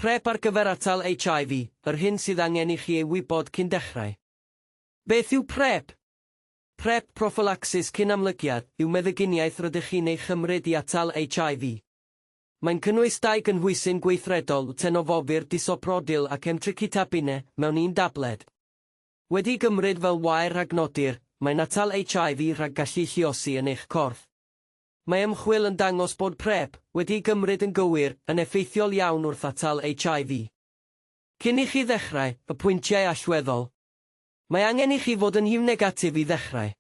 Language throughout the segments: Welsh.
PrEP ar gyfer atal HIV, yr hyn sydd angen i chi ei wybod cyn dechrau. Beth yw PrEP? PrEP, proffylacsis cyn amlygiad, yw meddyginiaeth rydych chi'n ei chymryd i atal HIV. Mae'n cynnwys dau gynhwysyn gweithredol, tenofovir disoproxil ac emtricitabine, mewn un dabled. Wedi'i gymryd fel wair rhagnodir, mae'n atal HIV rhag gallu lluosi yn eich corff. Mae ymchwil yn dangos bod PrEP, wedi'i gymryd yn gywir, yn effeithiol iawn wrth atal HIV. Cyn i chi ddechrau, y pwyntiau allweddol. Mae angen i chi fod yn HIV negatif i ddechrau.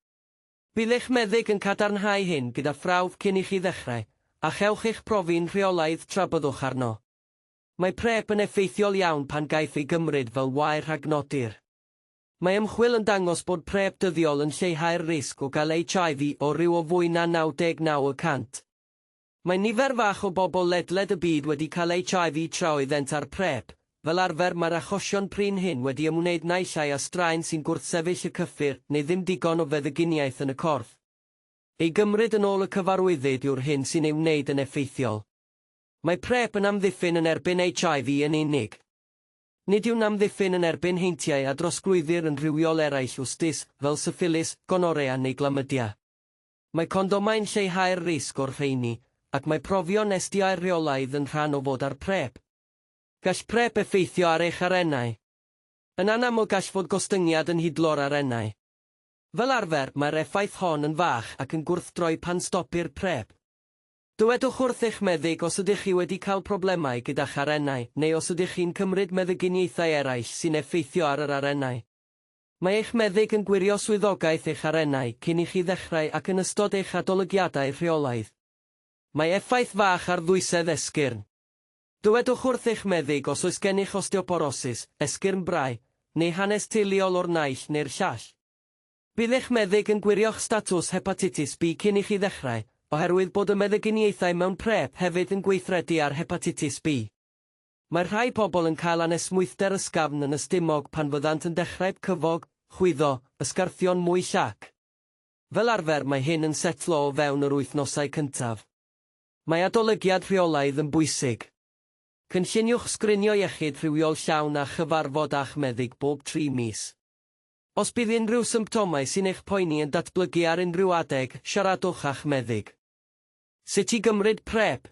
Bydd eich meddyg yn cadarnhau hyn gyda phrawf cyn i chi ddechrau, a chewch eich profi'n rheolaidd tra byddwch arno. Mae PrEP yn effeithiol iawn pan gaiff ei gymryd fel wair rhagnodir. Mae ymchwil yn dangos bod PrEP dyddiol yn lleihau'r risg o gael HIV o ryw o fwy na 99 y cant. Mae nifer fach o bobl ledled y byd wedi cael HIV tra oeddent ar PrEP, fel arfer mae'r achosion prin hyn wedi ymwneud naill ai â straen sy'n gwrthsefyll y cyffur neu ddim digon o feddyginiaeth yn y corff. Ei gymryd yn ôl y cyfarwyddyd yw'r hyn sy'n ei wneud yn effeithiol. Mae PrEP yn amddiffyn yn erbyn HIV yn unig. Nid yw'n amddiffyn yn erbyn heintiau a drosglwyddir yn rhywiol eraill ustus, fel syffilis, gonorea neu glamydia. Mae condomau'n lleihau'r risg o'r rheini, ac mae profion STI rheolaidd yn rhan o fod ar PrEP. Gall PrEP effeithio ar eich arennau. Yn anaml gall fod gostyngiad yn hidlo'r arennau. Fel arfer, mae'r effaith hon yn fach ac yn gwrthdroi pan stopir PrEP. Dywedwch wrth eich meddyg os ydych chi wedi cael problemau gyda'ch arennau neu os ydych chi'n cymryd meddyginiaethau eraill sy'n effeithio ar yr arennau. Mae eich meddyg yn gwirio swyddogaeth eich arennau cyn i chi ddechrau ac yn ystod eich adolygiadau rheolaidd. Mae effaith fach ar ddwysedd esgyrn. Dywedwch wrth eich meddyg os oes gennych osteoporosis, esgyrn brau, neu hanes teuluol o'r naill neu'r llall. Bydd eich meddyg yn gwirio'ch statws hepatitis B cyn i chi ddechrau, oherwydd bod y meddyginiaethau mewn PrEP hefyd yn gweithredu ar hepatitis B. Mae rhai pobl yn cael anesmwythder ysgafn yn y stumog pan fyddant yn dechrau cyfog, chwyddo, ysgarthion mwy llac. Fel arfer mae hyn yn setlo o fewn yr wythnosau cyntaf. Mae adolygiad rheolaidd yn bwysig. Cynlluniwch sgrinio iechyd rhywiol llawn a chyfarfod â'ch meddyg bob tri mis. Os bydd unrhyw symptomau sy'n eich poeni yn datblygu ar unrhyw adeg, siaradwch â'ch meddyg. Sut i gymryd PrEP.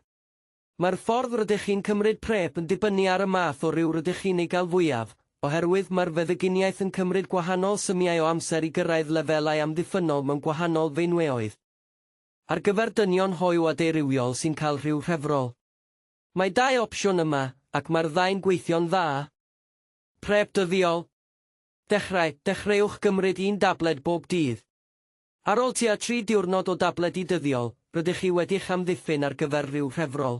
Mae'r ffordd rydych chi'n cymryd PrEP yn dibynnu ar y math o ryw rydych chi'n ei gael fwyaf, oherwydd mae'r feddyginiaeth yn cymryd gwahanol symiau o amser i gyrraedd lefelau amddiffynnol mewn gwahanol feinweoedd. Ar gyfer dynion hoyw a deurywiol sy'n cael rhyw rhefrol. Mae dau opsiwn yma, ac mae'r ddau'n gweithio'n dda. PrEP dyddiol. Dechrau, dechreuwch gymryd un dabled bob dydd. Ar ôl tua tri diwrnod o dabledi dyddiol, rydych chi wedi'ch amddiffyn ar gyfer rhyw rhefrol.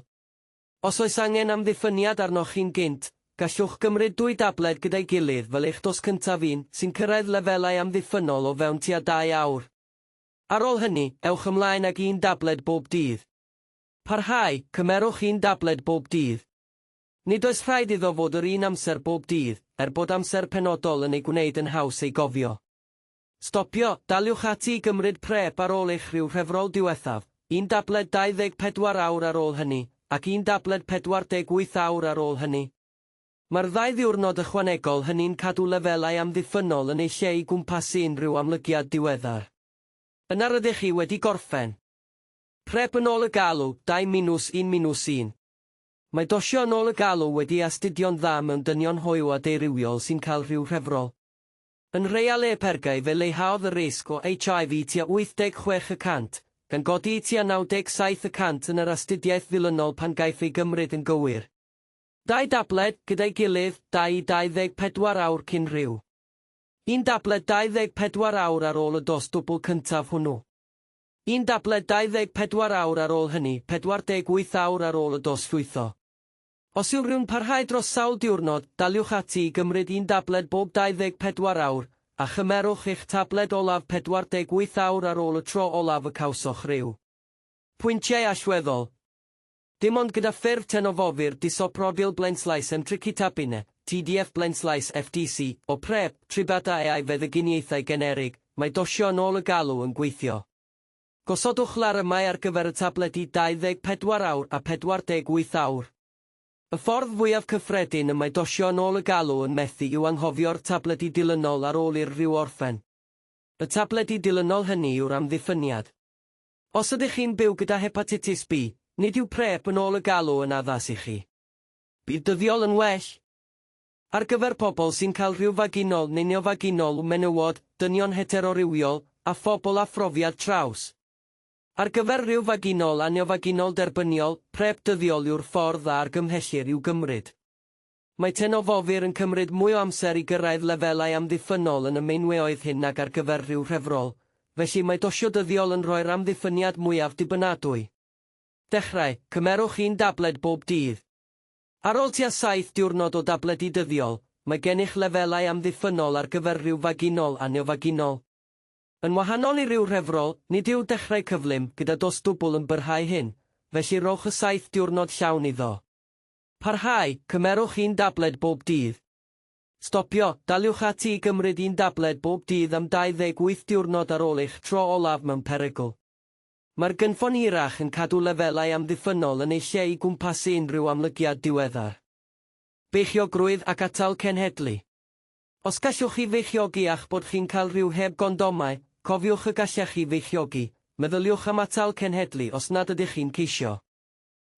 Os oes angen amddiffyniad arnoch chi'n gynt, gallwch gymryd dwy dabled gyda'i gilydd fel eich dos cyntaf un, sy'n cyrraedd lefelau amddiffynnol o fewn tua dau awr. Ar ôl hynny, ewch ymlaen ag un dabled bob dydd. Parhau, cymerwch un dabled bob dydd. Nid oes rhaid iddo fod yr un amser bob dydd, er bod amser penodol yn ei gwneud yn haws ei gofio. Stopio, daliwch ati i gymryd PrEP ar ôl eich rhyw rhefrol diwethaf, un dabled 24 awr ar ôl hynny, ac un dabled 48 awr ar ôl hynny. Mae'r ddau ddiwrnod ychwanegol hynny'n cadw lefelau amddiffynnol yn eu lle i gwmpasu unrhyw amlygiad diweddar. Yna rydych chi wedi gorffen. PrEP yn ôl y galw, 2 minus 1 minus 1. Mae dosio yn ôl y galw wedi ei astudio'n dda mewn dynion hoyw a deurywiol sy'n cael rhyw rhefrol. Yn nhreial E-Pergau fe leihaodd y risg o HIV tua 86 y cant, gan godi i tua 97 y cant yn yr astudiaeth ddilynol pan gaiff ei gymryd yn gywir. Dau dabled, gyda'i gilydd, 2 i 24 awr cyn rhyw. Un dabled 24 awr ar ôl y dos dwbl cyntaf hwnnw. Un dabled 24 awr ar ôl hynny, 48 awr ar ôl y dos llwytho. Os yw rhyw'n parhau dros sawl diwrnod, daliwch ati i gymryd un dabled bob 24 awr, a chymerwch eich tabled olaf 48 awr ar ôl y tro olaf y cawsoch ryw. Pwyntiau allweddol. Dim ond gyda ffurf tenofovir disoproxil blaenslaes emtricitabine, TDF blaenslaes FDC, o PrEP, Truvada a'i feddyginiaethau generig, mae dosio yn ôl y galw yn gweithio. Gosodwch larymau ar gyfer y tabledi 24 awr a 48 awr. Y ffordd fwyaf cyffredin y mae dosio yn ôl y galw yn methu yw anghofio'r tabledi dilynol ar ôl i'r rhyw orffen. Y tabledi dilynol hynny yw'r amddiffyniad. Os ydych chi'n byw gyda hepatitis B, nid yw PrEP yn ôl y galw yn addas i chi. Bydd dyddiol yn well. Ar gyfer pobl sy'n cael rhyw faginol neu neofaginol, menywod, dynion heterorywiol, a phobl â phrofiad traws. Ar gyfer rhyw faginol a neofaginol derbyniol, PrEP dyddiol yw'r ffordd a argymhellir i'w gymryd. Mae tenofovir yn cymryd mwy o amser i gyrraedd lefelau amddiffynnol yn y meinweoedd hyn nag ar gyfer rhyw rhefrol, felly mae dosio dyddiol yn rhoi'r amddiffyniad mwyaf dibynadwy. Dechrau, cymerwch un dabled bob dydd. Ar ôl tua saith diwrnod o dabledi dyddiol, mae gennych lefelau amddiffynnol ar gyfer rhyw faginol a neofaginol. Yn wahanol i ryw rhefrol, nid yw dechrau cyflym gyda dos dwbl yn byrhau hyn, felly rhowch y saith diwrnod llawn iddo. Parhau, cymerwch un dabled bob dydd. Stopio, daliwch ati i gymryd un dabled bob dydd am 28 diwrnod ar ôl eich tro olaf mewn perygl. Mae'r gynffon hirach yn cadw lefelau amddiffynnol yn eu lle i gwmpasu unrhyw amlygiad diweddar. Beichiogrwydd ac atal cenhedlu. Os gallwch chi feichiogi a'ch bod chi'n cael rhyw heb gondomau, cofiwch y gallech chi feichiogi, meddyliwch am atal cenhedlu os nad ydych chi'n ceisio.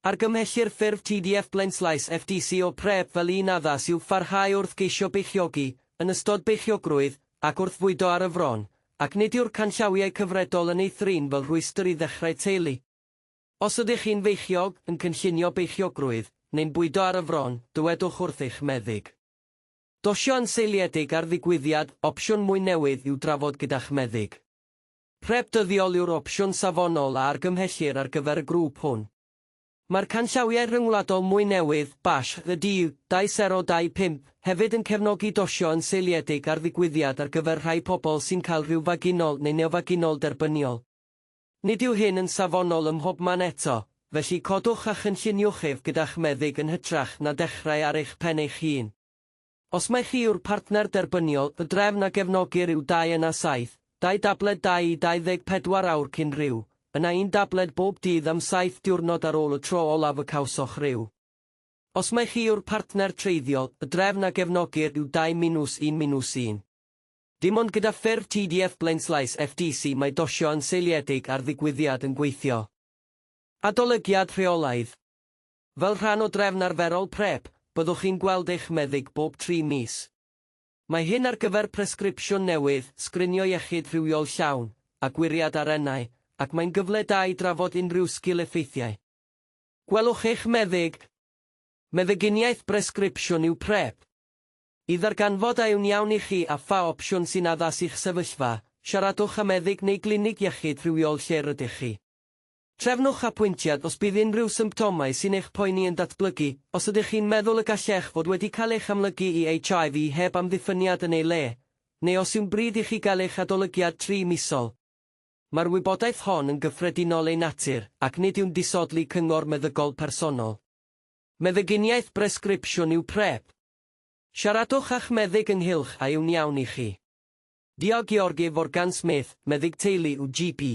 Argymhellir ffurf TDF blaenslaes FDC o PrEP fel un addas i'w pharhau wrth geisio beichiogi, yn ystod beichiogrwydd, ac wrth fwydo ar y fron, ac nid yw'r canllawiau cyfredol yn ei thrin fel rhwystr i ddechrau teulu. Os ydych chi'n feichiog, yn cynllunio beichiogrwydd, neu'n bwydo ar y fron, dywedwch wrth eich meddyg. Dosio yn seiliedig ar ddigwyddiad, opsiwn mwy newydd i'w drafod gyda'ch meddyg. PrEP dyddiol yw'r opsiwn safonol a argymhellir ar gyfer y grŵp hwn. Mae'r canllawiau rhyngwladol mwy newydd, BASH, y du, 2025, hefyd yn cefnogi dosio yn seiliedig ar ddigwyddiad ar gyfer rhai pobl sy'n cael rhyw faginol neu neofaginol derbyniol. Nid yw hyn yn safonol ym mhobman eto, felly codwch a chynlluniwch ef gyda'ch meddyg yn hytrach na dechrau ar eich pen eich hun. Os mai chi yw'r partner derbyniol, y drefn a gefnogir yw 2 yna 7, dau dabled 2 i 24 awr cyn rhyw, yna un dabled bob dydd am saith diwrnod ar ôl y tro olaf y cawsoch ryw. Os mai chi yw'r partner treiddiol, y drefn a gefnogir yw 2 minus 1 minus 1. Dim ond gyda ffurf TDF blaenslaes FDC mae dosio yn seiliedig ar ddigwyddiad yn gweithio. Adolygiad rheolaidd. Fel rhan o drefn arferol PrEP, byddwch chi'n gweld eich meddyg bob tri mis. Mae hyn ar gyfer presgripsiwn newydd, sgrinio iechyd rhywiol llawn, a gwiriad arennau, ac mae'n gyfle da i drafod unrhyw sgil-effeithiau. Gwelwch eich meddyg. Meddyginiaeth bresgripsiwn yw PrEP. I ddarganfod a yw'n iawn i chi a pha opsiwn sy'n addas i'ch sefyllfa, siaradwch â meddyg neu glinig iechyd rhywiol lle rydych chi. Trefnwch apwyntiad os bydd unrhyw symptomau sy'n eich poeni yn datblygu, os ydych chi'n meddwl y gallech fod wedi cael eich amlygu i HIV heb amddiffyniad yn ei le, neu os yw'n bryd i chi gael eich adolygiad tri misol. Mae'r wybodaeth hon yn gyffredinol ei natur ac nid yw'n disodli cyngor meddygol personol. Meddyginiaeth bresgripsiwn yw PrEP. Siaradwch â'ch meddyg ynghylch a yw'n iawn i chi. Diolch Georgie Forgan Smith, meddyg teulu yw GP.